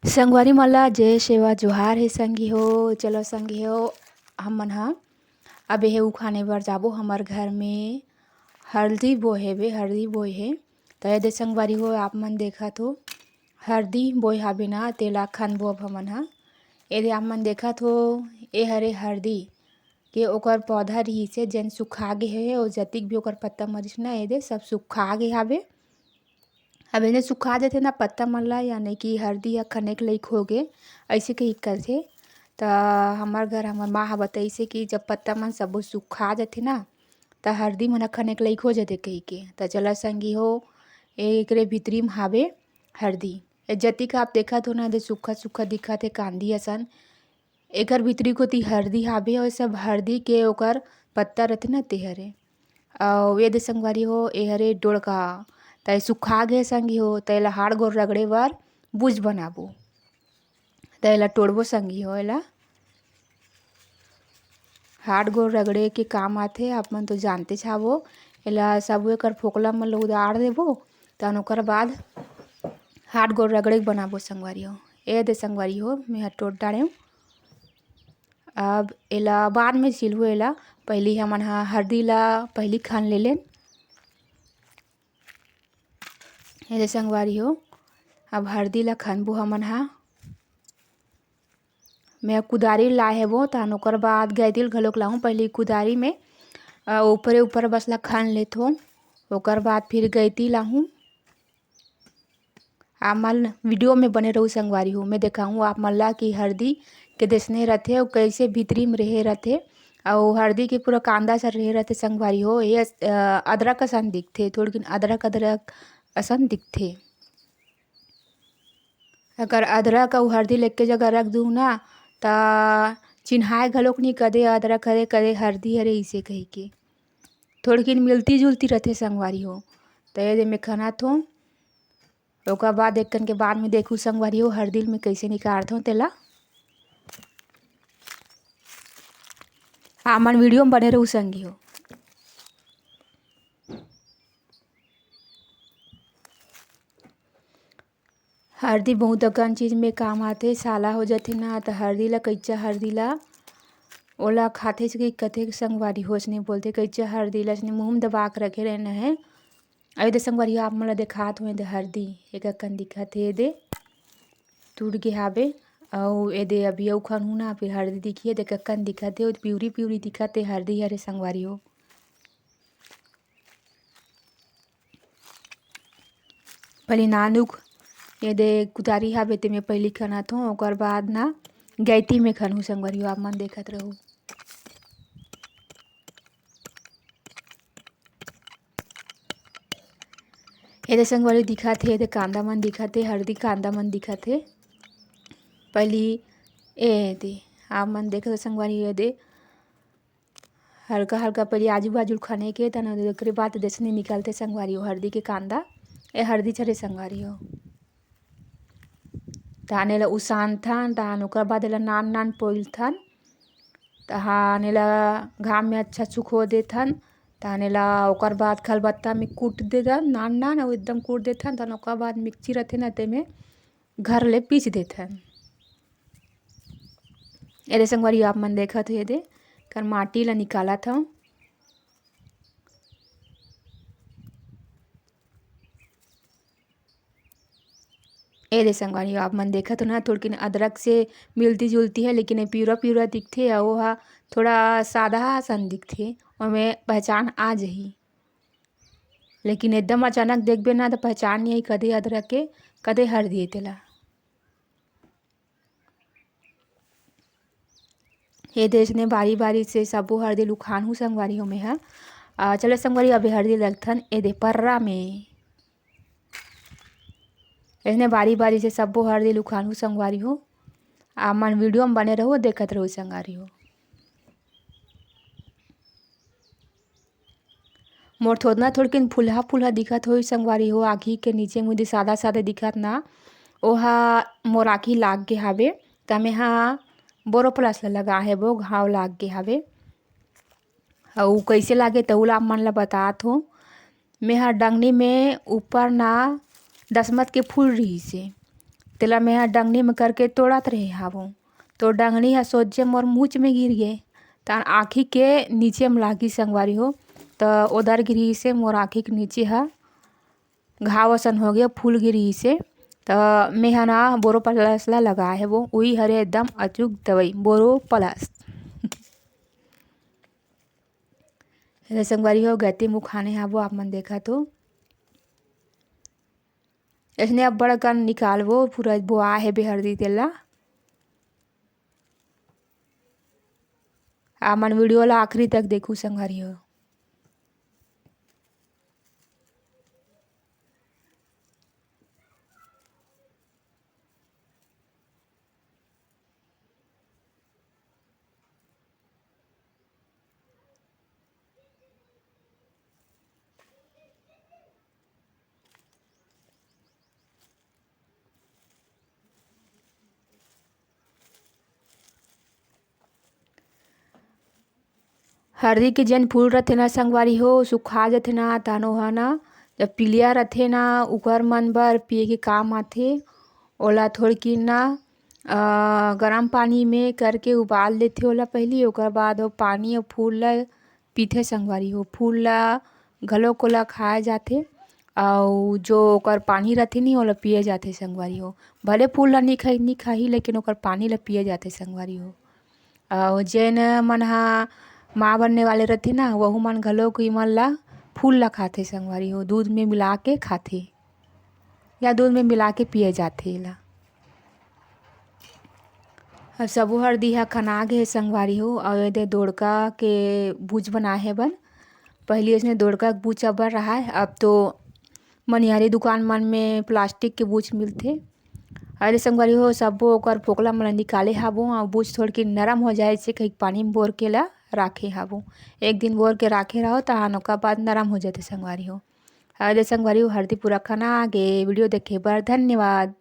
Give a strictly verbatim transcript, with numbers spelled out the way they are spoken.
संगवारी मन ला जय सेवा जोहार हे संगी हो। चलो संगी हो, हमन ह अब एहे उखाने बर जाबो। हमर घर में हरदी बोए हेबे, हरदी बोए हे। त एदे संगवारी हो, आप मन देखत हो हरदी बोए हाबे ना, तेला खनबो अब हमन ह। एदे आप मन देखत हो, ए हरे हरदी के ओकर पौधा रिहिस हे, जेन सुखा गे हे, अउ जतिक भी ओकर पत्ता मरिस ना, एदे सब सुखा गे हाबे। अब एदे सुखा जथे ना पत्ता मन ला, यानी कि हरदी ह खने के लइक हो गे, अइसे कहि करथे। त हमर घर हमर माँ ह बताइसे कि जब पत्ता मन सबो सुखा जथे ना, त हरदी मन ह खने के लइक हो जथे कहिके। त चला संगी हो, एकरे भीतरी म हाबे हरदी। ए जतिक आप देखत हो ना, एदे सुक्खा सुक्खा दिखत हे, कांदी असन। एकर भीतरी कोती हरदी हाबे, अउ सब हरदी के ओकर पत्ता रथे ना, ते हरे। अउ एदे संगवारी हो, ए हरे डोड़का। त ए सुखा गे संगी हो, त एला हाड़ गोड़ रगड़े बर बूच बनाबो। त एला टोड़बो संगी हो, एला हाड़ गोड़ रगड़े के काम आथे, आप मन तो जानतेच हावो। एला सबो एकर फोकला मन ल उदार देबो, तहन ओकर बाद हाड़ गोड़ रगड़े के बनाबो संगवारी हो। एदे संगवारी हो, मेंह टोड़ डारेंव। अब एला बाद में छीलहू, एला पहिली हमन ह हरदी ला पहिली खन ले लेन। एदे संगवारी हो, अब हरदी ला खनबो हमन ह। मैं कुदारी लाए हेबो, तहन ओकर बाद गैती ल घलोक लाहूँ। पहिली कुदारी में, अ, ऊपरे ऊपर बस ला खन लेथों, ओकर बाद फिर गैती लाहूँ। आप मन video में बने रहू संगवारी हो, मैं देखाहूँ आप मन ला कि हरदी के देसने रथे अउ कइसे भीतरी में रहे रथे, अउ हरदी के पूरा कांदा असन रहे रथे संगवारी हो। ये अस-, अ, अदरक असन दिखथे, थोड़किन अदरक, अदरक असन दिखथे। अगर अदरक अउ हरदी ल एके जगह रख दूँ ना, त चिन्हाय घलोक नइ कदे अदरक हरे, कदे हरदी हरे, इसे कहिके। थोड़किन मिलती जुलती रथे संगवारी हो। त एदे मैं खनाथों, ओकर बाद एक कन के बाद में देखू संगवारी हो, हरदी ल मैं कइसे निकारथों तेला। आप मन video में बने रहू संगी हो। हरदी बहुत अकन चीज में काम आथे। साला हो जाथे ना, त हरदी ला, कच्चा हरदी ला, ओला खाथे से कथे संगवारी हो, अइसने बोलथे, कच्चा हरदी ला अइसने मुंह में दबा के रखे रहना हे। अउ एदे संगवारी हो, आप मन ला देखात हों, एदे हरदी एक अकन दिखत हे, एदे टूट गे हाबे। अउ एदे अभी अउ खनहूँ ना, फिर हरदी दिखही, एदे एक अकन दिखत हे, अउ पिवरी पिवरी दिखत हे, हरदी हरे संगवारी हो। पहिली नानुक एदे कुदारी हाबे, तेमे पहिली खनाथों, ओकर बाद ना गैती में खनहूँ संगवारी हो, आप मन देखत रहू। एदे संगवारी दिखत हे, एदे कांदा मन दिखत हे, हरदी कांदा मन दिखत हे। पहिली एदे आप मन देखत हो संगवारी, एदे हल्का हल्का पहिली आजू बाजू खने के, तहन ओकरे बाद देसने निकलथे संगवारी हो हरदी के कांदा। ए हरदी हरे संगवारी हो। तहन एला उसानथन, तहन ओकर बाद एला नान नान पोलथन, तहन एला घाम में अच्छा सुखो देथन, तहन एला ओकर बाद खलबत्ता में कूट देथन नान नान, अउ एकदम कूट देथन, तहन ओकर बाद मिक्सी रथे ना, तेमे घर ले पीस देथन। एदे संगवारी आप मन देखत हो, एदे कर माटी ला निकालत हव। एदे संगवारी आप मन देखत हो ना, थोड़किन अदरक से मिलती जुलती है, लेकिन ये पिवरा पिवरा दिखथे, अउ ओहा थोड़ा सादा असन दिखथे, ओमे पहचान आ जही। लेकिन एकदम अचानक देखबे ना, त पहचान नइ आई, कदे अदरक के, कदे हरदी ए तेला। एदे अइसने बारी-बारी से सबो हरदी ल उखानहूँ संगवारी हो मेंहा। अ, चलो संगवारी, अभी हरदी लगथन एदे पर्रा में। अइसने बारी-बारी से सबो हरदी ल उखानहूँ संगवारी हो। आप मन video में बने रहू, देखत रहू संगवारी हो। मोर थोतना थोड़किन फुलहा फुलहा दिखत होही संगवारी हो, आँखी के नीचे मुदी सादा सादा दिखत ना, ओहा मोर आँखी लाग गे हावे, त मेंहा Boroplus ल लगा हेबो, घाव लाग गे हावे। अउ कइसे लागे तहू ल आप मन ल बतात हों। मेंहा डंगनी में ऊपर ना दसमत के फूल रिहिस हे, तेला मैं ह डंगनी में करके तोड़त रहे हावों, तो डंगनी ह सोझे मोर मुच में गिर गे, तन आँखी के नीचे में लागी संगवारी हो। त ओदर गिरी से मोर आँखी के नीचे ह घाव असन हो गया, फूल गिरी से। त मैं ह ना बोरो प्लस ला लगाए हे, वो उही हरे एकदम अचूक दवाई बोरो प्लस। हेलो संगवारी हो, गैती मुखाने हाबो आप मन देखा तो। इसने अब बड़ा कन निकालबो, पूरा बोआ हे बेहरदी तेला। आप मन वीडियो ला आखिरी तक देखू संगवारी हो। हरदी के जेन फूल रथे ना संगवारी हो, सुखा जथे ना, तानो ह ना, जब पीलिया रथे ना, उकर मन बर पिए के काम आथे। ओला थोड़किन ना, अ, गरम पानी में करके उबाल लेथे ओला पहिली, ओकर बाद ओ पानी अउ फूल ला पीथे संगवारी हो। फूल ला घलोक ओला खाए जाथे, अउ जो ओकर पानी रथे नी, ओला पिए जाथे संगवारी हो। भले फूल ला नी खाही, नी खाही, लेकिन ओकर पानी ला पिए जाथे संगवारी हो। अउ जेन मन ह माँ बनने वाले रथे ना, वहू मन घलोक इमन ला, फूल ला खाथे संगवारी हो, दूध में मिला के खाथे या दूध में मिला के पिए जाथे एला। अब सबो हरदी ह खना गे हे संगवारी हो, अउ एदे दोड़का के बूच बनाए हे बन। पहिली अइसने दोड़का के बूच अब्बड़ रहाय, अब तो मनिहारी दुकान मन में प्लास्टिक के बूच मिलथे। अरे संगवारी हो, सब्बो ओकर फोकला मन ल निकाले हाबो, अउ बूच थोड़की नरम हो जाए, से कहिके पानी में बोर के ला राखे हाबो। एक दिन बोर के राखे रहो, तहान ओकर बाद नरम हो जाथे संगवारी हो। अरे संगवारी हो, हरदी पूरा खना गे। वीडियो देखे बर धन्यवाद।